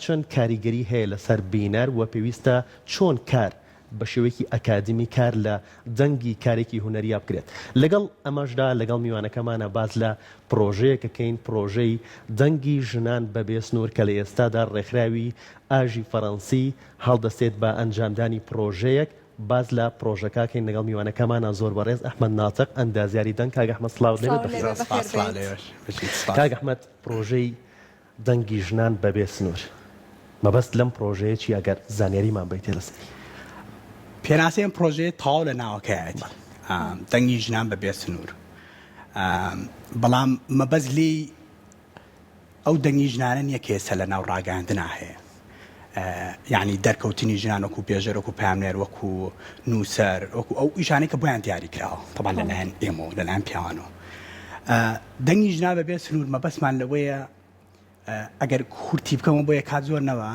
چەند کاریگەری هەیە لەسەر بینەر و پێویستە چۆن کار بە شێوەیەکی ئەکادیمی کار لە دەنگی کارێکی هونەرییا بکرێت. لەگەڵ ئەمەشدا لەگەڵ میوانەکەمانا باس لە پڕۆژەیەک ئەکەین، پڕۆژەی دەنگی ژنان بەبێ سنوور کە لە ئێستادا ڕێکخراوی ئاژی فەرەنسی هەڵدەستێت بە ئەنجامدانی پڕۆژەیەک، باس لە پڕۆژەکە ئەکەین لەگەڵ میوانەکەمانا زۆر بەڕێز ئەحمەد ناتق ئەندازیاری دەنگ، کاک ئەحمەد سڵاوت لێبێت بەخێر بێیت. کاک ئەحمەد پڕۆژەی دەنگی ژنان بەبێ سنوور. مەبەست لەم پڕۆژەیە چییە گەر زانیاریمان بەیتێ لەسەری؟ پێناسەی ئەم پڕۆژەیە تەواو لە ناوەکەیەتی، دەنگی ژنان بەبێ سنوور. بەڵام مەبەست لێی ئەو دەنگی ژنانە نییە کە ئێستا لە ناو ڕاگەیاندنا هەیە. یانی دەرکەوتنی ژنان وەکو بێژەر، وەکو پەیامنێر، وەکو نووسەر، وەکو ئەو ئیشانەی کە بۆیان دیاری کراوە، تەبعەن لەلایەن ئێمەوە، لەلایەن پیاوانەوە. دەنگی ژنان بەبێ سنوور مەبەستمان لەوەیە ئەگەر کورتی بکەمەوە بۆیە کات زۆر نەوە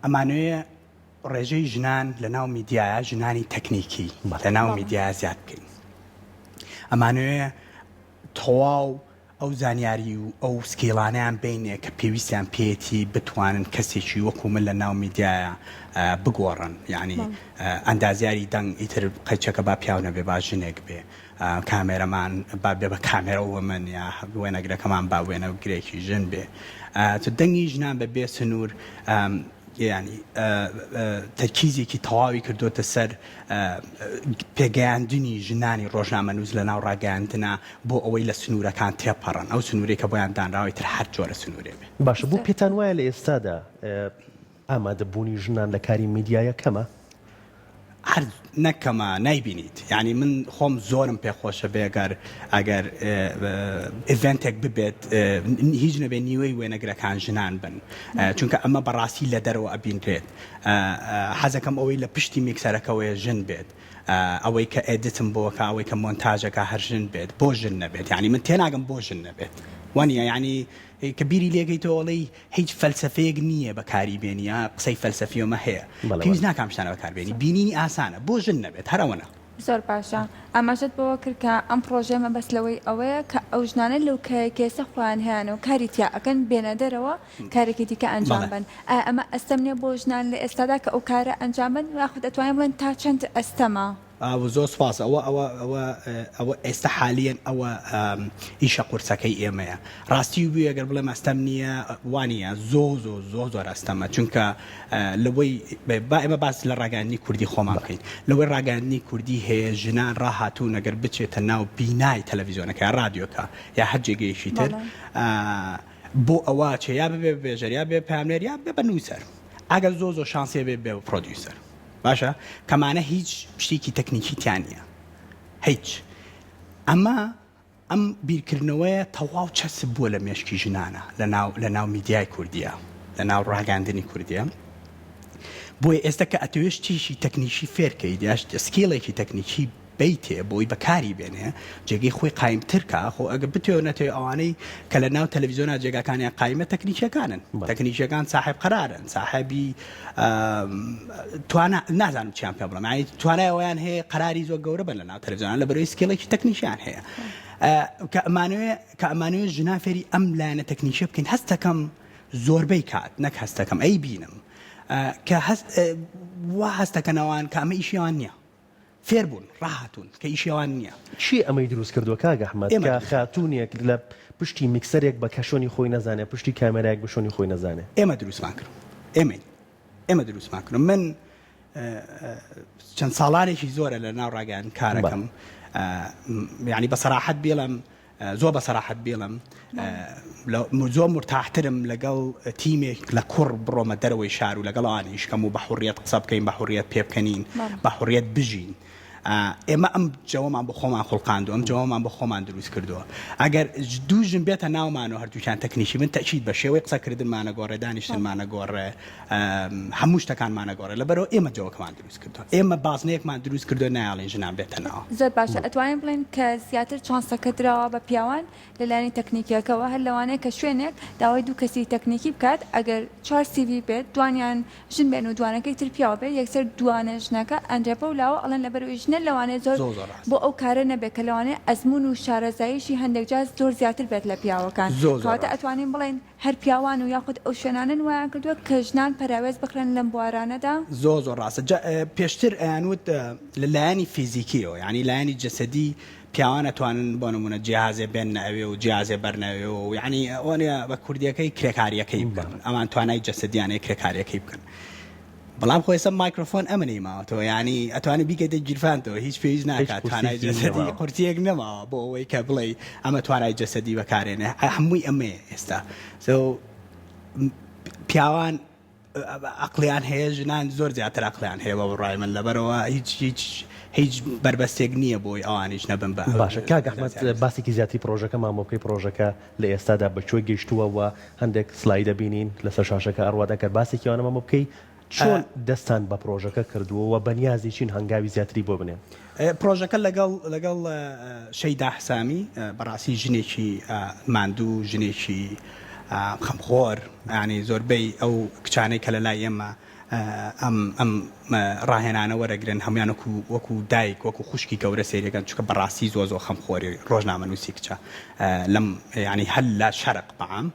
ئەمانەوێ ڕێژەی ژنان لە ناو میدیایە ژنانی تەکنیکی لە ناو میدیایا زیاد بکەین ئەمانەوێ تەواو ئەو زانیاری و ئەو skill انەیان بینێ کە پێویستیان پێیەتی بتوانن کەسێکی وەکو من لە ناو میدیایا بگۆڕن یعنی ئەندازیاری دەنگ ئیتر قەیچەکە با پیاو نەبێ با ژنێک بێ کامێرەمان با بێ بە کامێرە woman یا وێنەگرەکەمان با وێنەگرێکی ژن بێ دەنگی ژنان بە بێ سنوور یانی تەرکیزێکی تەواوی کردۆتە سەر پێگەیاندنی ژنانی ڕۆژنامەنووس لە ناو ڕاگەیاندنا بۆ ئەوەی لە سنوورەکان تێپەڕن ئەو سنوورەی کە بۆیان دانراوە ئیتر هەر جۆرە سنوورێ بێ. باشە بۆ پێتان وایە لە ئێستادا ئامادەبوونی ژنان لە کاری میدیایا کەمە؟ هەر نەک کەمە نایبینیت یانی من خۆم زۆرم پێ خۆشە بێ گەر ئەگەر event ێک ببێت هیچ نەبێ نیوەی وێنەگرەکان ژنان بن چونکە ئەمە بەڕاستی لە دەرەوە ئەبینرێت حەزەکەم ئەوەی لە پشتی mixer ەکەوەیە ژن بێت ئەوەی کە edit م بۆکە ئەوەی کە مۆنتاژەکە هەر ژن بێت بۆ ژن نەبێت یعنی من تێناگەم بۆ ژن نەبێت وانە یعنی کە بیری لێگەیتەوە ئەڵێی هیچ فەلسەفەیەک نییە بەکاری بێنی یا قسەی فەلسەفی ئەمە هەیە بەڵێ پێویست بەڵێ. ناکا ئەم شتانە بەکار بێنی بینینی ئاسانە بۆ ژن نەبێت هەر ئەوەنە. زۆر باشە ئاماژەت بەوە کرد کە ئەم پڕۆژەیە مەبەست لەوەی ئەوەیە کە ئەو ژنانە لەو کەیسە خۆیان هەیانە و کاری تیا ئەکەن بێنە دەرەوە کارێکی دیکە ئەنجام بەڵێ. بەن ئایا ئەمە ئەستەم نیە بۆ ژنان لە ئێستادا کە ئەو کارە ئەنجام بەن یاخود ئەتوانین بڵێن تا چەند ئەستەمە؟ زۆر سوپاس ئەوە ئەوە ئەوە ئەوە ئێستا حالیەن ئەوە ئیشە قورسەکەی ئێمەیە ڕاستی بووی ئەگەر بڵێم ئەستەم نییە وانە زۆ زۆ زۆ زۆر ئەستەمە چونکە لەوەی با ئێمە باس لە ڕاگەاندنی کوردی خۆمان بکەین لەوەی ڕاگەاندنی کوردی هەیە ژنان ڕاهاتوون ئەگەر بچێتە ناو بینای تەلەڤیزیۆنەکە یا ڕادیۆکە یا هەر جێگەیەکی تر بۆ ئەوە چێ یا ببێ بێژەر یا بێ پامێر یا بێ بە نووسەر ئەگەر زۆ زۆ شانسێ بێ بێ producer باشە کەمانە هیچ شتێکی تەکنیکی تیا نییە هیچ ئەمە ئەم بیرکردنەوەیە تەواو چەسپ بووە لە مێشکی ژنانە لە ناو لە ناو میدیای کوردیە لە ناو ڕاگەاندنی کوردیە بۆیە ئێستا کە ئەتەوێ شتێکی تەکنیکی فێرکەیت یا skill ێکی تەکنیکی بەیتێ بۆی بەکاری بێنێ جێگەی خۆی قایمتر کا خۆ ئەگەر بتەوێ و نەتەوێ ئەوانەی کە لە ناو تەلەڤیزیۆنا جێگاکانیان قایمە تەکنیکیەکانن تەکنیکیەکان ساحێب قەرارن ساحێبی توانا نازانم چیان پێ بڵێم یانی توانای ئەویان هەیە قەراری زۆر گەورە بن لە ناو تەلەڤیزیۆنا لە بەرەوەی skill ێکی تەکنیکیان هەیە کە ئەمانەوێ کە ئەمانەوێ ژنان فێری ئەم لایەنە تەکنیکیە بکەین هەستەکەم زۆربەی کات نەک هەستەکەم ئەی بینم کە هەست وا هەستەکەنەوان کە ئەمە ئیشیان نییە فێر بوون ڕاهاتوون کە ئیشی ئەوان نییە. کێ ئەمەی دروست کردووە کاک ئەحمەد ئێمە کە دروست خاتوونێک لە پشتی mixer ێک بە کە شۆنی خۆی نەزانێ پشتی کامێرایەک بە شۆنی خۆی نەزانێ؟ ئێمە دروستمان کردووە ئێمەین ئێمە دروستمان کردووە من چەند ساڵانێکی زۆرە لە ناو ڕاگەیاندن کارەکەم یعنی بە سەراحەت بیڵێم زۆر بە سەراحەت بیڵێم زۆر مورتاحترم لەگەڵ تیمێک لە کوڕ بڕۆمە دەرەوەی شار و لەگەڵ ئەوان ئیش کەم و بە حوڕیەت قسە بکەین بە حوڕیەت پێ بکەنین بە حوڕیەت بژین ئێمە ئەم جەوەمان بۆ خۆمان خوڵقاندووە ئەم جەوەمان بۆ خۆمان دروست کردووە ئەگەر دوو ژن بێتە ناومان و هەردووکیان تەکنیکی بن تەئکید بە شێوەی قسەکردنمانە گۆڕێ دانیشتنمانە گۆڕێ هەموو شتەکانمانە گۆڕێ لەبەرەوە ئێمە جەوەکەمان دروست کردووە ئێمە بازنەیەکمان دروست کردووە نایەڵین ژنان بێتە ناوە. زۆر باشە ئەتوانین بڵێین کە زیاتر چانسەکە دراوە بە پیاوان لە لایەنی تەکنیکیەکەوە هەر لەوانەیە کە شوێنێک داوای دوو کەسی تەکنیکی بکات ئەگەر چوار CV بێت دوانیان ژن بێن و دوانەکەی تر پیاو بێت یەکسەر دوانە ژنەکە ئەنرێ بەو لاوە ئەڵێن لەبەرئەوەی ژنە. ژنە لەوانەیە زۆر زۆر زۆر ڕاستە. بۆ ئەو کارە نەبێت کە لەوانەیە ئەزموون و شارەزاییشی هەندێک جار زۆر زیاتر بێت لە پیاوەکان زۆر زۆر کەواتە ڕاستە. ئەتوانین بڵێین هەر پیاوان و یاخود ئەو شوێنانەن وایان کردووە کە ژنان پەراوێز بخرێن لەم بوارانەدا؟ زۆر زۆر ڕاستە جا پێشتر ئەیانوت لە لایەنی فیزیکیەوە یانی لایەنی جەسەدی پیاوان ئەتوانن بۆ نمونە جیهازێ بێننە ئەوێ و جیازێ بەرنە ئەوێ و یانی وانە بە کوردیەکەی کرێکاریەکەی بکەن ئەمان توانای جەسەدیان هەیە کرێکاریەکەی بکەن بەڵام خۆ ئێستا مایکرۆفۆن ئەمنەی ماوەتەوە یانی ئەتوانی بیکەیتە گیرفانتەوە هیچ پێویست هیچ ناکات توانای قورسیەکی جەسەدی نەماوە. قورسیەک نەماوە بۆ ئەوەی کە بڵێی ئەمە توانای جەسەدی بەکارێنێ هەمووی ئەمەیە ئێستا سۆ پیاوان ئەقڵیان هەیە ژنان زۆر زیاتر ئەقڵیان هەیە بە بڕوای من لەبەرەوە هیچ هیچ هیچ بەربەستێک نییە بۆی ئەوانیش نەبن بە باشە کاک ئەحمەد باسێکی زیاتری پڕۆژەکەمان بۆ بکەی پڕۆژەکە لە ئێستادا بە کوێ گەیشتووە و هەندێک سلاید دەبینین لەسەر شاشەکە ئەڕوات ئەگەر باسێکی ئەوانەمان بۆ بکەی چۆن دەستان بە پڕۆژەکە کردووە و بەنیازی چین هەنگاوی زیاتری بۆ بنێن؟ پڕۆژەکە لەگەڵ لەگەڵ شەیدا حسامی بەڕاستی ژنێکی ماندوو ژنێکی خەمخۆر یانی زۆربەی ئەو کچانەی کە لە لای ئێمە ئەم ئەم ڕاهێنانە وەرەگرن هەموان وەکو وەکو دایک وەکو خوشکی گەورە سەیرەکەن چونکە بەڕاستی زۆر زۆر خەمخۆری ڕۆژنامەنووسی کچە لەم یانی هەر لە شەرق بەعام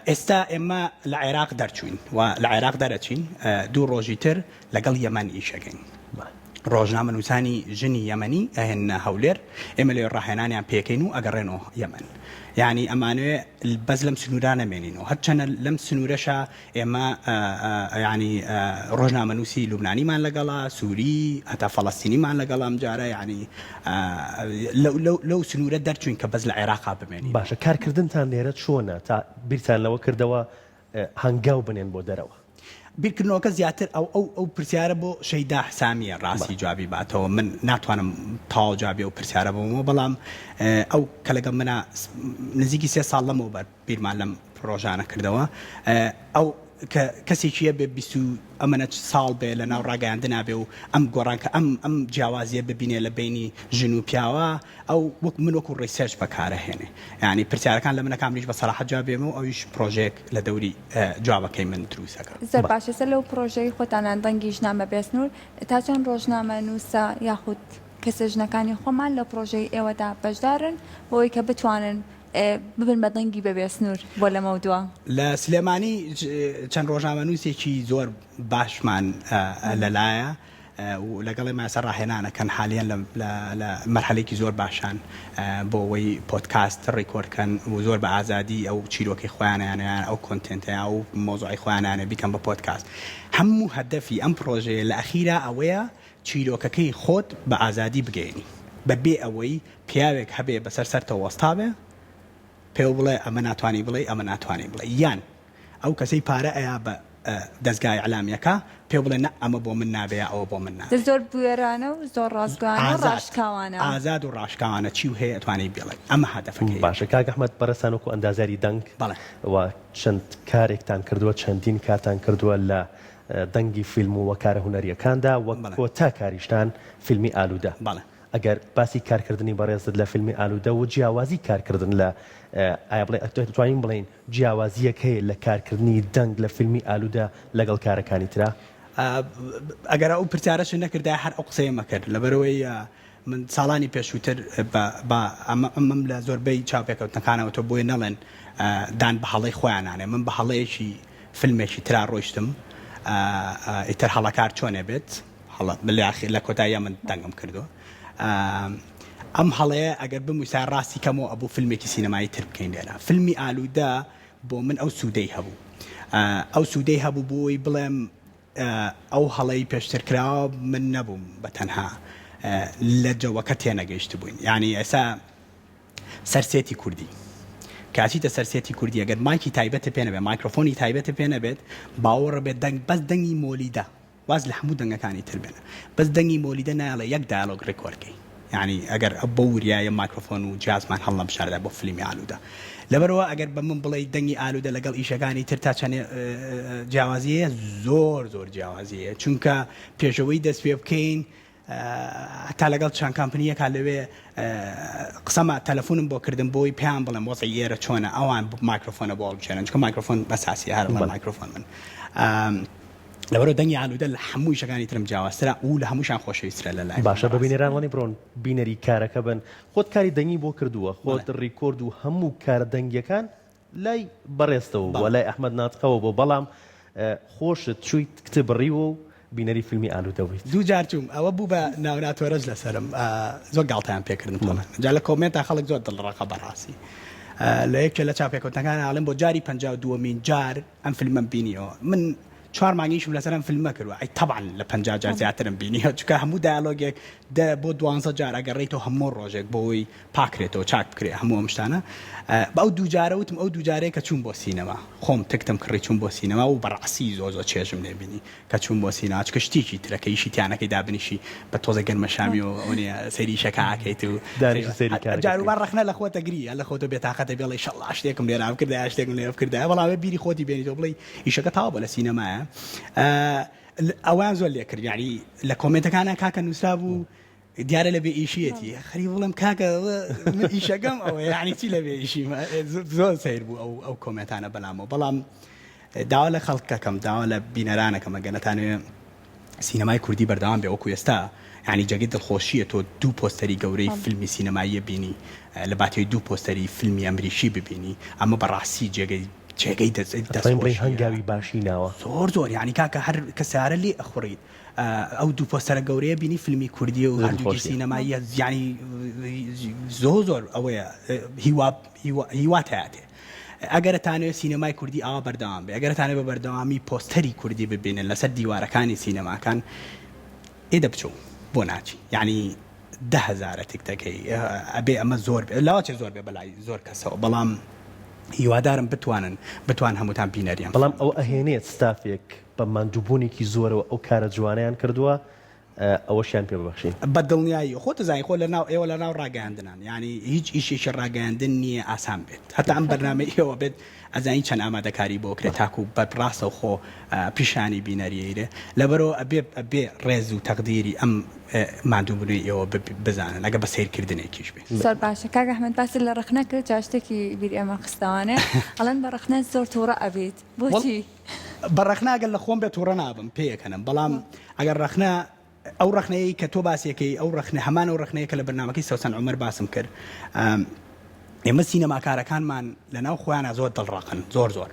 ئێستا ئێمە لە عێراق دەرچووین و لە عێراق دەرەچین دوو ڕۆژی تر لەگەڵ یەمەن ئیشەکەین. ڕۆژنامەنووسانی ژنی یەمەنی ئەهێننە هەولێر، ئێمە لەوێ ڕاهێنانیان پێکەین و ئەگەڕێنەوە یەمەن. یانی ئەمانەوێ بەس لەم سنوورە نەمێنینەوە. هەرچەنە لەم سنوورەشا ئێمە یانی ڕۆژنامەنووسی لوبنانیمان لەگەڵە، سووری، هەتا فەڵەستینیمان لەگەڵە ئەمجارە یانی لەو سنوورە دەرچووین کە بەس لە عێراقا بمێنینەوە. باشە کارکردنتان لێرە چۆنە تا بیرتان لەوە کردەوە هەنگاو بنێن بۆ دەرەوە؟ بیرکردنەوەکە زیاتر ئەو ئەو ئەو پرسیارە بۆ شەیدا حسامیە ڕاستی جوابی باتەوە من ناتوانم تەواو جوابی ئەو پرسیارە بەمەوە بەڵام ئەو کە لەگەڵ منە نزیکی سێ ساڵ لەمەوبەر بیرمان لەم پرۆژانە کردەوە ئەو کە کەسێکی هەبێ 20 ئەمەنە ساڵ بێ لە ناو ڕاگەیاندنا بێ و ئەم گۆڕان کە ئەم ئەم جیاوازیە ببینێ لە بینی ژن و پیاوە ئەو وەک من وەکو research بەکارەهێنێ یانی پرسیارەکان لە منەکان منیش بە سەراحەت جواب بێمەوە ئەویش پرۆژەیەک لە دەوری جوابەکەی من دروست ئەکا. زۆر باشە سەر لەو پرۆژەی خۆتانان دەنگی ژنان بە بێسنوور تا چەند ڕۆژنامەنووسە یاخود کەسە ژنەکانی خۆمان لە پرۆژەی ئێوەدا بەشدارن بۆ ئەوەی کە بتوانن ببن بە دەنگی بە بێسنوور بۆ لەمەودوا؟ لە سلێمانی چەند ڕۆژنامەنووسێکی زۆر باشمان لەلایە و لەگەڵ ئێمە ئێستا ڕاهێنان ئەکەن حالیەن لە مەرحەلەیەکی زۆر باشان بۆ ئەوەی پۆدکاست record کەن و زۆر بە ئازادی ئەو چیرۆکەی خۆیانیان یان ئەو content ە ئەو مەوزوعی خۆیانیان بیکەن بە پۆدکاست هەموو هەدەفی ئەم پرۆژەیە لە ئەخیرا ئەوەیە چیرۆکەکەی خۆت بە ئازادی بگەیەنی بە بێ ئەوەی پیاوێک هەبێ بەسەر سەرتەوە وەستابێ پێو بڵێ ئەمە ناتوانی بڵێی ئەمە ناتوانی بڵێی یان ئەو کەسەی پارە ئەیا بە دەزگا ئیعلامیەکە پێو بڵێ نا ئەمە بۆ من نابێ یا ئەوە بۆ من نابێ. زۆر بوێرانە و زۆر ڕاستگۆیانە و ئازاد ڕاشکاوانە. ئازاد و ڕاشکاوانە چیو هەیە ئەتوانی بیڵێی ئەمە هەدەفەکەیەتی. باشە کاک ئەحمەد بەڕێزتان وەکو ئەندازیاری دەنگ بەڵێ. و چەند کارێکتان کردووە چەندین کارتان کردووە لە دەنگی فیلم و کارە هونەریەکاندا وەک بەڵێ. کۆتا کاریشتان فیلمی ئالوودە بەڵێ. ئەگەر باسی کارکردنی بەڕێزت لە فیلمی ئالوودە و جیاوازی کارکردن لە ئایا بڵێ دەتوانین بڵێین جیاوازییەک هەیە لە کارکردنی دەنگ لە فیلمی ئالوودە لەگەڵ کارەکانی ترا؟ ئەگەر ئەو پرسیارەشت نەکردایە هەر ئەو قسەیەم ئەکرد لەبەرئەوەی من ساڵانی پێشووتر بە ئەمەم لە زۆربەی چاوپێکەوتنەکانەوە تۆ بۆیە نەڵێن دان بە هەڵەی خۆیان نانێ من بە هەڵەیەکی فیلمێکی ترا ڕۆیشتم ئیتر هەڵەکار چۆنێ بێت هەڵە لە کۆتاییا من دەنگم کردووە ئەم هەڵەیە ئەگەر بمویستایە ڕاستی کەمەوە ئەبوو فیلمێکی سینەمایی تر بکەین لێرە فیلمی ئالوودە بۆ من ئەو سوودەی هەبوو ئەو سوودەی هەبوو بۆی بڵێم ئەو هەڵەی پێشتر کراوە من نەبووم بە تەنها لە جەوەکە تێنەگەیشتبووین یعنی ئێستا سەر سێتی کوردی کە ئەچیتە سەر سێتی کوردی ئەگەر مایکی تایبەتت پێ نەبێت مایکرۆفۆنی تایبەتت پێ نەبێت باوەڕە بێت دەنگ بەس دەنگی مۆلیدە واز لە هەموو دەنگەکانی تر بێنە بەس دەنگی مۆلیدە نایەڵێ یەک dialogue record کەی یانی ئەگەر بەو وریایە مایکرۆفۆن و جیازمان هەڵنەبژاردە بۆ فلیمی ئالوودە لەبەرەوە ئەگەر بە من بڵێی دەنگی ئالوودە لەگەڵ ئیشەکانی تر تا چەنێ جیاوازی هەیە زۆر زۆر جیاوازی هەیە چونکە پێشەوەی دەست پێ بکەین هەتا لەگەڵ چەند کامپنیەکا لەوێ قسەما تەلەفونم بۆ کردم بۆی پێیان بڵێم وەزعی ئێرە چۆنە ئەوان مایکرۆفۆنە بۆ هەڵبژێرن چونکە مایکرۆفۆن ئەساسیە هەر بڵێم مایکرۆفۆن من. لەبەرئەوە دەنگی ئالوودە لە هەموو ئیشەکانی ترم جیاوازترە و لە هەمووشیان خۆشەویسترە لە لای من باشە بە بەڕاستی. بینەران وەنی بڕۆن بینەری کارەکە بن خۆت کاری دەنگی بۆ کردووە خۆت بەڵێ. record و هەموو کارە دەنگیەکان لای بەڕێزتەوە بووە بەڵێ. لای ئەحمەد ناتقەوە بووە بەڵام خۆشت چوویت کتێب بڕیوە و بینەری فیلمی ئالوودە بوویت. دوو جار چووم ئەوە بوو بە ناوناتۆرەش لەسەرم زۆر گاڵتەیان پێکردم تەڵێن جا لە comment ا خەڵک زۆر دڵڕەقە بەڕاستی لە یەکێ لە چاپێکەوتنەکان ئاڵێم بۆ جاری 52مین جار ئەم فیلمەم بینیەوە من چوار مانگ ئیشم لەسەر ئەم فیلمە کردوە ئەی تەبعەن لە 50 جار زیاترم بینیەوە چونکە هەموو dialogue ێک دە بۆ دوانزە جار ئەگەڕێیتەوە هەموو ڕۆژێک بۆ ئەوەی پاکرێتەوە چاک بکرێ هەموو ئەم شتانە بە ئەو دوو جارە وتم ئەو دوو جارەیە کە چووم بۆ سینەما خۆم تکتم کڕی چووم بۆ سینەما و بەڕاستی زۆر زۆر چێژم لێ بینی کە چووم بۆ سینەما چونکە شتێکی ترە کە ئیشی تیانەکەی دابنیشی بە تۆزێ گەرمەشامیەوە ئەوەنیە سەیری ئیشەکە ئەکەیت و دانیشی سەیری کارەکە جاروبار ڕەخنە لە خۆت ئەگری یا لە خۆتەوە بێتاقەتە بێڵێ ئیشەڵڵا شتێکم لێرە بکردایە شتێکم لێرە بکردایە بەڵام ئەبێ بیری خۆتی بێنیتەوە بڵێی ئیشەکە تەواو بووە لە سینەمایە ئەوەیان زۆر لێ کرد یانی لە comment ەکانا کاکە نووسرابوو دیارە لە بێ ئیشیەتی خەریک بڵێم کاکە من ئیشەکەم ئەوە یعنی چی لە بێ ئیشی زۆر سەیر بوو ئەو ئەو comment انە بەلامەوە بەڵام داوا لە خەڵکەکەم داوا لە بینەرانەکەم ئەگەر نەتانەوێ سینەمای کوردی بەردەوام بێ وەکو ئێستا یعنی جێگەی دڵخۆشیە تۆ دوو پۆستەری گەورەی فیلمی سینەماییە بینی لە باتەوەی دوو پۆستەری فیلمی ئەمریکی ببینی ئەمە بەڕاستی جێگەی جێگەی دەستخۆشیە هەنگاوی باشی ناوە زۆر زۆر یعنی کاکە هەر کە سیارە لێ ئەخوڕیت ئەو دوو پۆستەرە گەورەیە بینی فیلمی کوردیە و هەردووکی سینەماییە یعنی زۆر زۆر ئەوەیە هیوا هیوات هەیاتێ ئەگەر تانەوێت سینەمای کوردی ئاوا بەردەوام بێ ئەگەر تانەوێت بە بەردەوامی پۆستەری کوردی ببینن لەسەر دیوارەکانی سینەماکان ئێ دەبچۆ بۆ ناچی یعنی دە هەزارە تیکتەکەی ئەبێ ئەمە زۆر بێ لاوەچێ زۆر بێ بەلای زۆر کەسەوە بەڵام هیوادارم بتوانن بتوان هەمووتان بینەری ئەم بەڵام ئەوە ئەهێنێت ستافێک بە ماندووبوونێکی زۆرەوە ئەو کارە جوانەیان کردووە ئەوەشیان پێ ببەخشین. بە دڵنیایی خۆت ئەزانی خۆ لە ناو ئێوە لە ناو ڕاگەیاندنان یانی هیچ ئیشێکی ڕاگەیاندن نییە ئاسان بێت هەتا ئەم بەرنامەی ئێوە بێت ئەزانی چەند ئامادەکاری بۆ کرێ تاکو بە ڕاستەوخۆ پیشانی بینەری ئەیرێ لەبەرئەوە ئەبێ ئەبێ ڕێز و تەقدیری ئەم ماندووبونەی ئێوە بزانن ئەگەر بە سەیرکردنێکیش بێ. زۆر باشە کاک ئەحمەد باست لە ڕەخنە کرد جا شتێکی بیر ئێمە خستەوانێ ئەڵێن بە ڕەخنە زۆر توڕە ئەبیت بۆچی؟ بە ڕەخنە ئەگەر لە خۆم بێ توڕە نابم پێیەکەنم بەڵام ئەگەر ڕەخنە ئەو ڕەخنەیەی کە تۆ باسی ئەکەی ئەو ڕەخنە هەمان ئەو ڕەخنەیە کە لە بەرنامەکەی سەوسەن عومەر باسم کرد ئێمە سینەماکارەکانمان لە ناو خۆیانە زۆر دڵڕەقن زۆر زۆر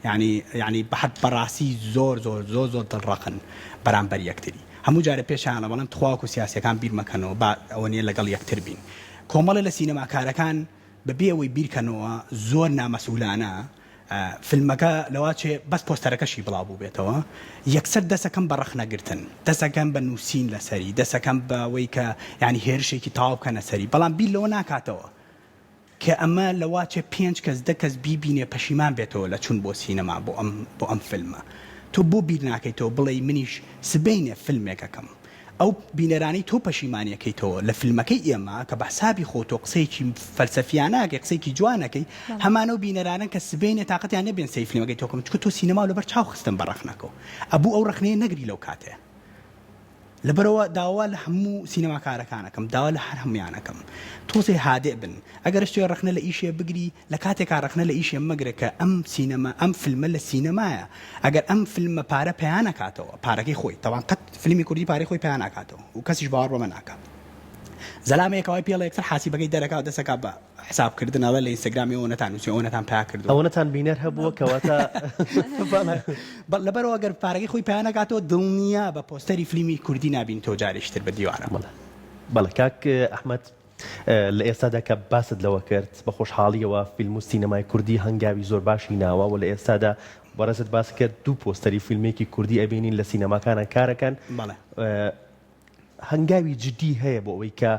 یعنی یعنی بەحەد بەڕاستی زۆر زۆر زۆر زۆر دڵڕەقن بەرامبەر یەکتری هەموو جارە پێشیانە بەڵێن تخواکو سیاسەکان بیرمەکەنەوە با ئەوە نیە لەگەڵ یەکتر بین کۆمەڵێ لە سینەماکارەکان بەبێ ئەوەی بیرکەنەوە زۆر نامەسئولانە فیلمەکە لەواچێ بەس پۆستەرەکەشی بڵاو بووبێتەوە یەکسەر دەسەکەم بە ڕەخنەگرتن دەسەکەم بە نووسین لەسەری دەسەکەم بەوەی کە یانی هێرشێکی تەواو بکەنە سەری بەڵام بیر لەوە ناکاتەوە کە ئەمە لەواچێ پێنج کەس دە کەس بیبینێ پەشیمان بێتەوە لە چوون بۆ سینەما بۆ ئەم بۆ ئەم فیلمە تۆ بۆ بیر ناکەیتەوە بڵێی منیش سبەینێ فیلمێک ئەکەم ئەو بینەرانەی تۆ پەشیمانی ئەکەیتەوە لە فیلمەکەی ئێمە کە بە حسابی خۆ تۆ قسەیەکی فەلسەفیانە ئەکەی قسەیەکی جوان ئەکەی هەمان ئەو بینەرانەن کە سبەینێ تاقەتیان نەبێن سەیری فیلمەکەی تۆ بکەن چونکە تۆ سینەماو لەبەر چاو خستن بە ڕەخنەکەو ئەبوو ئەو ڕەخنەیە نەگری لەو کاتەیە لەبەرئەوە داوا لە هەموو سینەماکارەکان ئەکەم داوا لە هەر هەموویان ئەکەم تۆزێ هادئ بن ئەگەر شتێ ڕەخنە لە ئیشێ بگری لە کاتێکا ڕەخنە لە ئیشێ مەگرە کە ئەم سینەما ئەم فیلمە لە سینەمایە ئەگەر ئەم فیلمە پارە پەیا نەکاتەوە پارەکەی خۆی تەوان قەت فیلمی کوردی پارەی خۆی پەیا ناکاتەوە و کەسیش باوەڕ بەمە ناکا زەلامێک ئەوای پێڵێ یەکسەر حاسیبەکەی دەرەکا و دەسەکا بە حساب کردن ئەڵێ لە ئینستاگرامی ئەوەنەتان نووسی ئەوەنەتان پەیا کردووە ئەوەنەتان بینەر هەبووە کەواتە بەڵێ لەبەرئەوە گەر پارەکەی خۆی پەیا نەکاتەوە دڵنیا بە پۆستەری فیلمی کوردی نابینیتەوە جارێکی تر بە دیوارە. بەڵێ بەڵێ کاک ئەحمەد لە ئێستادا کە باست لەوە کرد، بە خۆشحاڵییەوە فیلم و سینەمای کوردی هەنگاوی زۆر باشی ناوە و لە ئێستادا بەڕێزت باست کرد دوو پۆستەری فیلمێکی کوردی ئەبینین لە سینەماکانا کارەکەن. بەڵێ. هەنگاوی جدی هەیە بۆ ئەوەی کە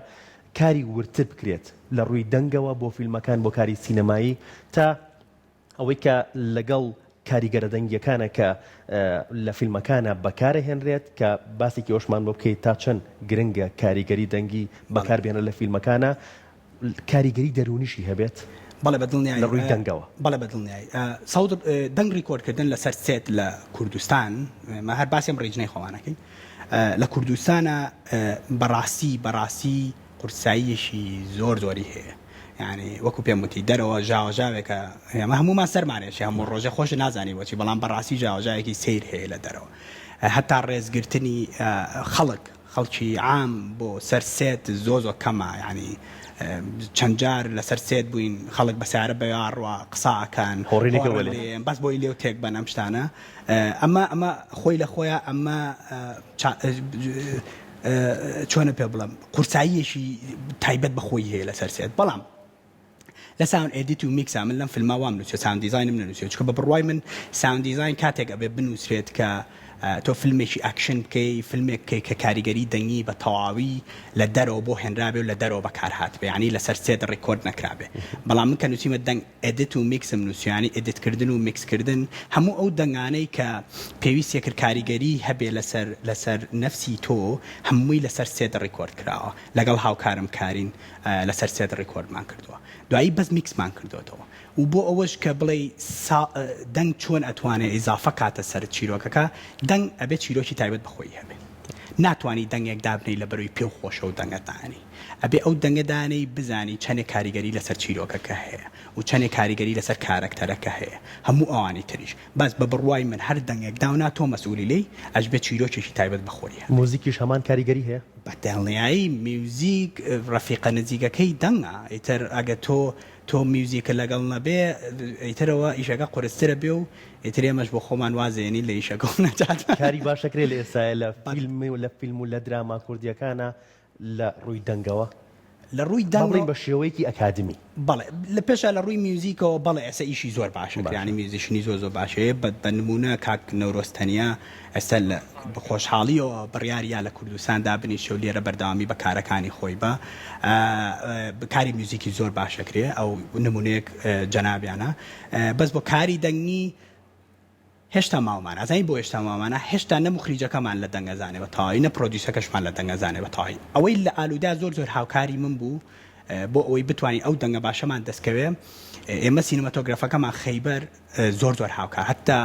کاری وردتر بکرێت لە ڕووی دەنگەوە بۆ فیلمەکان بۆ کاری سینەمایی تا ئەوەی کە لەگەڵ کاریگەرە دەنگییەکانە کە لە فیلمەکانا بەکارەهێنرێت کە باسێکی ئەوەشمان بۆ بکەیت تا چەند گرنگە کاریگەری دەنگی بەکاربێنرێت لە فیلمەکانا کاریگەری دەروونیشی هەبێت بەڵێ بە دڵنیایی لە ڕووی دەنگەوە. بەڵێ بە دڵنیایی سەوت دەنگ record کردن لەسەر set لە کوردستان مە هەر باسی ئەم region ەی خۆمان ئەکەین لە کوردستانا بەڕاستی بەڕاستی قورساییەکی زۆر زۆری هەیە. یانی وەکو پێم وتی دەرەوە ژاوەژاوێکە ئێمە هەموومان سەرمان ئێشێ هەموو ڕۆژێ خۆش نازانی بۆچی بەڵام بەڕاستی ژاوەژاوێکی سەیر هەیە لە دەرەوە هەتا ڕێزگرتنی خەڵک خەڵکی عام بۆ سەر set زۆ زۆ کەمە یانی چەند جار لەسەر set بووین خەڵک بە سیارە بەوێ ڕوا قسە ئەکەن هۆڕینێکە هۆڕن وەلێ. لێن بەس بۆی لێو تێک بەن ئەم شتانە ئەمە ئەمە خۆی لە خۆیا ئەمە چۆنە پێ بڵێم قورساییەکی تایبەت بە خۆی هەیە لەسەر set بەڵام لە sound edit و mix ا من لەم فیلما وام نووسێ sound design م نەنووسێ چونکە بە بڕوای من sound design کاتێک ئەبێ بنووسرێت کە تۆ فیلمێکی ئەکشن بکەی فیلمێک بکەی کە کاریگەری دەنگی بە تەواوی لە دەرەوە بۆ هێنرابێ و لە دەرەوە بەکار هاتبێ یانی لەسەر set record نەکرابێ بەڵام من کە نووسیمە دەنگ edit و mix م نووسیوە یانی edit کردن و میکس کردن هەموو ئەو دەنگانەی کە پێویستیە کرد کاریگەری هەبێ لەسەر لەسەر نەفسی تۆ هەمووی لەسەر set record کراوە لەگەڵ هاوکارم کارین لەسەر set record مان کردووە دوایی بەس میکسمان کردۆتەوە و بۆ ئەوەش کە بڵێی سا دەنگ چۆن ئەتوانێ ئیزافە کاتە سەر چیرۆکەکە دەنگ ئەبێ چیرۆکی تایبەت بە خۆی هەبێ ناتوانی دەنگێک دابنێی لەبەرۆی پێو خۆشە و دەنگە دانی ئەبێ ئەو دەنگە دانێی بزانی چەنێ کاریگەری لەسەر چیرۆکەکە هەیە و چەنێ کاریگەری لەسەر کارەکتەرەکە هەیە هەموو ئەوانی تریش بەس بە بڕوای من هەر دەنگێک داونا تۆ مەسئولی لێی ئەشبێ چیرۆکێکی تایبەت بە خۆی هەبێ. موزیکیش هەمان کاریگەری هەیە؟ بە دڵنیایی میوزیک ڕەفیقە نزیکەکەی دەنگە ئیتر ئەگەر تۆ تۆ میوزیکت لەگەڵ نەبێ ئیتر ئەوە ئیشەکە قورستر ئەبێ و ئیتر ئێمەش بۆ خۆمان واز ئێنین لە ئیشەکە و نەجاتمان. کاری باش ئەکرێ لە ئێستایا لە فیلم و لە فیلم و لە دراما کوردیەکانا لە ڕووی دەنگەوە؟ لە ڕووی با دەنگەوە بڵێین بە شێوەیەکی ئەکادمی. بەڵێ لە پێشا لە ڕووی میوزیکەوە بەڵێ ئێستا ئیشی زۆر باشە کرا باشە. یانی musician ی زۆر زۆر باش هەیە بە بە نموونە کاک نەورۆز تەنیا ئێستا لە بە خۆشحاڵیەوە بڕیاری یا لە کوردستان دابنیشێ و لێرە بەردەوامی بە کارەکانی خۆی بە کاری میوزیکی زۆر باش ئەکرێ ئەو نموونەیەک جەنابیانە بەس بۆ کاری دەنگی هێشتا ماومانە ئەزانی بۆ هێشتا ماومانە هێشتا نە موخریجەکەمان لە دەنگ ئەزانێ بە تەواوی نە پرۆدیوسەکەشمان لە دەنگ ئەزانێ بە تەواوی ئەوەی لە ئالودا زۆر زۆر هاوکاری من بوو بۆ ئەوەی بتوانین ئەو دەنگە باشەمان دەستکەوێ ئێمە سینەمەتۆگرافەکەمان خەیبەر زۆر زۆر هاوکار هەتا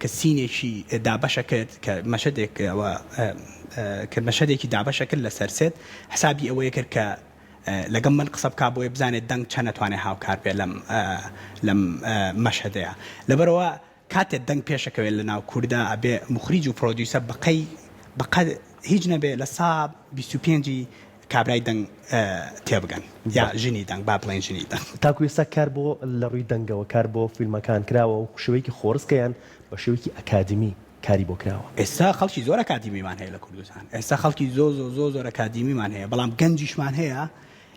کە scene ێکی دابەشە کرد کە مەشەدێک ئەوە کە مەشەدێکی دابەشە کرد لەسەر set حسابی ئەوەیە کرد کە لەگەڵ من قسە بکا بۆیە بزانێت دەنگ چەند ئەتوانێت هاوکار بێت لەم لەم مەشهەدەیا لەبەرئەوە کاتێ دەنگ پێشەکەوێت لە ناو کوردا ئەبێ موخریج و پرۆدیوسەر بەقەی بەقەد هیچ نەبێ لە سا 25 ی کابرای دەنگ تێبگەن یا ژنی دەنگ با بڵێین ژنی دەنگ. تاکو ئێستا کار بۆ لە ڕووی دەنگەوە کار بۆ فیلمەکان کراوە و شێوەیەکی خۆڕسکە یان بە شێوەیەکی ئەکادیمی کاری بۆ کراوە؟ ئێستا خەڵکی زۆر ئەکادیمیمان هەیە لە کوردستان ئێستا خەڵکی زۆر زۆر زۆر زۆر ئەکادیمیمان هەیە بەڵام گەنجیشمان هەیە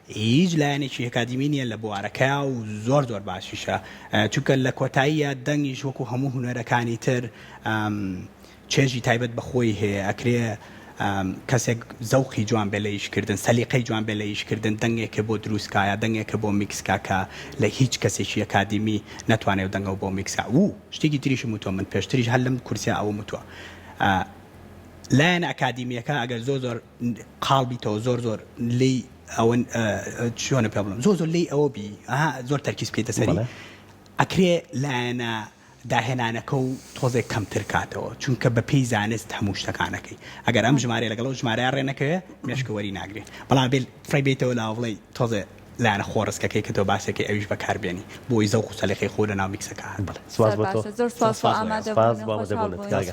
هیچ لایەنێکی ئەکادیمی نییە لە بوارەکەیا و زۆر زۆر باشیشە چونکە لە کۆتاییە دەنگیش وەکو هەموو هونەرەکانی تر چێژی تایبەت بە خۆی هەیە ئەکرێ کەسێک زەوقی جوان بێ لە ئیشکردن سەلیقەی جوان بێ لە ئیشکردن دەنگێکە بۆ دروست کا یا دەنگێکە بۆ میکس کا کە لە هیچ کەسێکی ئەکادیمی نەتوانێ ئەو دەنگەو بۆ میکس کا و شتێکی تریشم وتوە من پێشتریش هەر لەم کورسیە ئەوەم وتوە لایەنە ئەکادیمیەکە ئەگەر زۆر زۆر قاڵ بیتەوە زۆر زۆر لێی ئەوە چۆنە پێ بڵێم زۆر زۆر لێی ئەوە بی ئەها زۆر تەرکیز بکەیتە سەری ئەکرێ لایەنە داهێنانەکە و تۆزێک کەمتر کاتەوە چونکە بە پێی زانست هەموو شتەکان ئەکەی ئەگەر ئەم ژمارەیە لەگەڵ ئەو ژمارەیا ڕێ نەکەوێ مێشکە وەری ناگرێ بەڵام ئەبێ فڕێی بێیتەوە لاوە بڵێی تۆزێ لایەنە خۆڕسکەکەی کە تۆ باسێکەی ئەویش بەکار بێنی بۆی زەوق و سەلیقەی خۆو لەناو میکسەکە هەبێ. بەڵێ سوپاس زۆر بۆ تۆ. باشە زۆر سوپاس بۆ سوپاس بۆ ئامادەبوون ئێوە. سوپاس بۆ خۆشحاڵ ئامادەبوونت بووین. کاک.